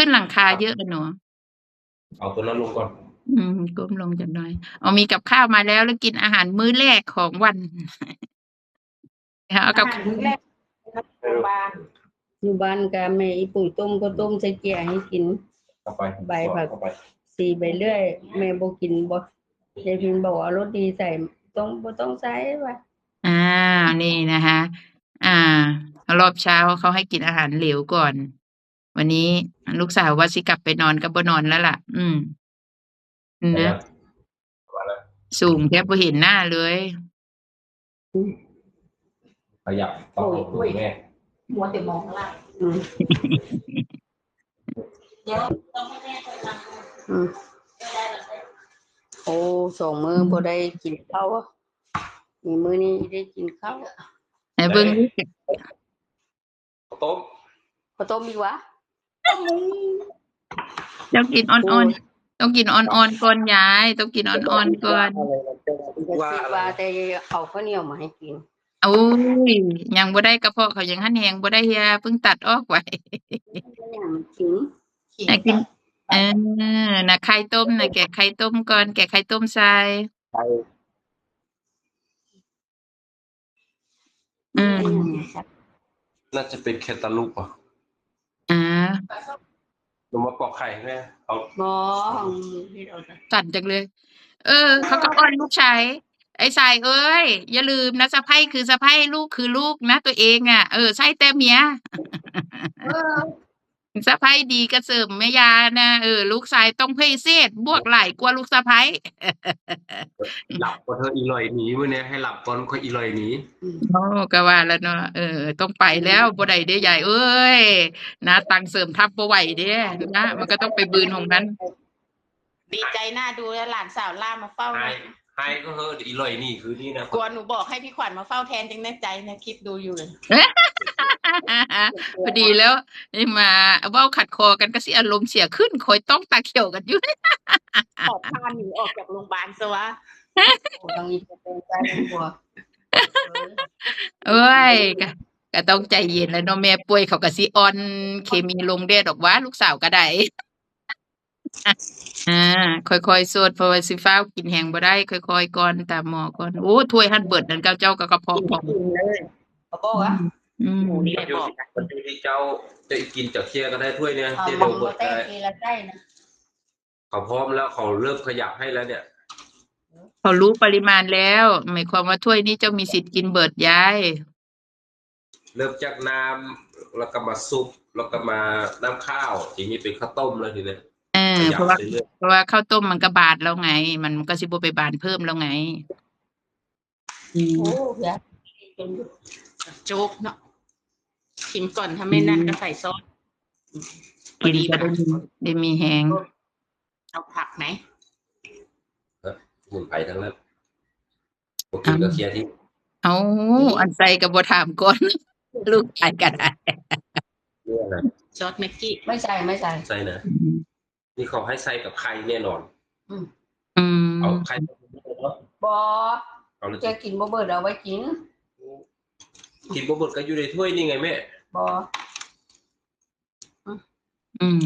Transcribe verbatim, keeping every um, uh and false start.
ขึ้นหลังคาเยอะอะเนาะ เอาตัวนั้นลงก่อน อืม ก้มลงจักหน่อย เอามีกับข้าวมาแล้ว แล้วกินอาหารมื้อแรกของวัน เอากับ อาหารมื้อแรก โรงพยาบาล อยู่บ้านก็แม่อีปุ๋ยต้มก็ต้มใส่เกี๊ยวให้กิน เข้าไป ใบผัก เข้าไป สีใบเลื่อย แม่บ่กินบ่ยายพินบอกว่ารสดีใส่ต้องบ่ต้องใส่ว่า อ่า นี่นะคะ อ่า รอบเช้าเขาให้กินอาหารเหลวก่อน วันนี้ลูกสาวว่าสิกลับไปนอนก็บ่นอนแล้วล่ะ อืม นะ มาแล้ว สูงแทบบ่เห็นหน้าเลย ขยับต้องเอาลงแม่ มัวแต่มองข้างล่าง อืม เดี๋ยวต้องให้แม่ไปทำ อืมโอ้สองมื้อบ่ได้กินข้าวอะนี่มื้อนี้ได้กินข้าว ไหนเบิ่ง ข้าวต้ม ข้าวต้มอีกวะ ต้องกินอ่อนๆ ต้องกินอ่อนๆก่อนยาย ต้องกินอ่อนๆก่อน ก็สิว่าแต่เอาข้าวเหนียวมาให้กิน โอ้ย ยังบ่ได้กระเพาะเขายังหั่นแฮงบ่ได้เฮีย เพิ่งตัดออกไว้ กิน อยากกิน เออ นะ ไข่ต้มนะ แกะไข่ต้มก่อน แกะไข่ต้มใส่ ไข่ อืม น่าจะเป็นแคนตาลูปอ่ะ อ่า หนูมาปอกไข่ให้แม่เอา บ่ของหมูเฮ็ดเอาจ้ะ สั่นจังเลย เออ เขาก็อ้อนลูกชาย ไอ้ชายเอ้ย อย่าลืมนะ สะใภ้คือสะใภ้ ลูกคือลูกนะ ตัวเองอ่ะ เออ ใช่แต่เมีย เออ สะใภ้ดีก็เสริมแม่ยานะ เออ ลูกชายต้องพิเศษ บวกหลายกว่าลูกสะใภ้ หลับก่อนเธออีลอยหนีมื้อนี้ให้หลับก่อนค่อยอีลอยหนี โอ้ ก็ว่าแล้วเนาะ เออ ต้องไปแล้ว บ่ได้เด้ยายเอ้ย นะ ตังค์เสริมทัพบ่ไหวเด้นะ มันก็ต้องไปบืนของมัน ดีใจหน้าดูแล้วหลานสาวล่ามาเฝ้า หาย นะ หายก็เฮ้อเดี๋ยวอีลอยหนีคืนนี้นะ กลัวหนูบอกให้พี่ขวัญมาเฝ้าแทนจังแน่ใจนะ คิดดูอยู่เลย พอดีแล้ว นี่มาเว้าขัดคอกันก็สิอารมณ์เสียขึ้น คอยต้องตาเขียวกันอยู่ ขอพาหนีออกจากโรงพยาบาลซะวะ โอ้ต้องมีตัวใจกลัว โอ้ย ก็ ก็ต้องใจเย็นแล้วเนาะ แม่ป่วยเขาก็สิอ่อนเคมีลงแดดอกว่า ลูกสาวก็ได้ อ่า ค่อยๆสด เพราะว่าสิฟ้าวกินแฮงบ่ได้ ค่อยๆก่อน ตามหมอก่อน โอ้ ถ้วยหั่นเบิดนั่น เจ้า เจ้าก็กระเพาะพอง กินเลยเขาบอกว่า อืม หมูนี่ มันอยู่ บอก ที่มันอยู่ที่เจ้าจะกินจากเที่ยก็ได้ถ้วยเนี่ย เอา เที่ย มั เดียว น เบิด มาแต้ ได้ ทีละไส้นะ เขาพร้อมแล้วเขาเริ่มขยับให้แล้วเนี่ย เขารู้ปริมาณแล้ว หมายความว่าถ้วยนี้เจ้ามีสิทธิ์กินเบิดยาย เริ่มจากน้ำแล้วก็มาซุปแล้วก็มาน้ำข้าวทีนี้เป็นข้าวต้มแล้วทีเนี้ย เออ ขยับ เพราะว่า เรื่อย เพราะว่าข้าวต้มมันก็บาดแล้วไง มันก็สิบ่ไปบาดเพิ่มแล้วไง อืม โอ้เดี๋ยว โจ๊กเนาะ ชิมก่อน ถ้าไม่นั่นก็ใส่ซอส พอ กิน ดี ก็ ปะ ได้มีได้มีแฮง เอาผักไหม ๆครับสมุนไพรทั้งนั้นโอเคก็เคลียร์ที่ เอาอันใส่ก็บ่ถามก่อน ลูกชายก็ได้ เรื่องอะไร ซอสแม็กกี้ ไม่ใส่ไม่ใส่ ใส่นะนี่เขาให้ใส่กับไข่แน่นอน อืม อืม เอาไข่เนาะ บอ เอาเลย จะกินบ่เบิดเอาไว้กิน กินบ่เบิดก็อยู่ในถ้วยนี่ไงแม่ บอ อืม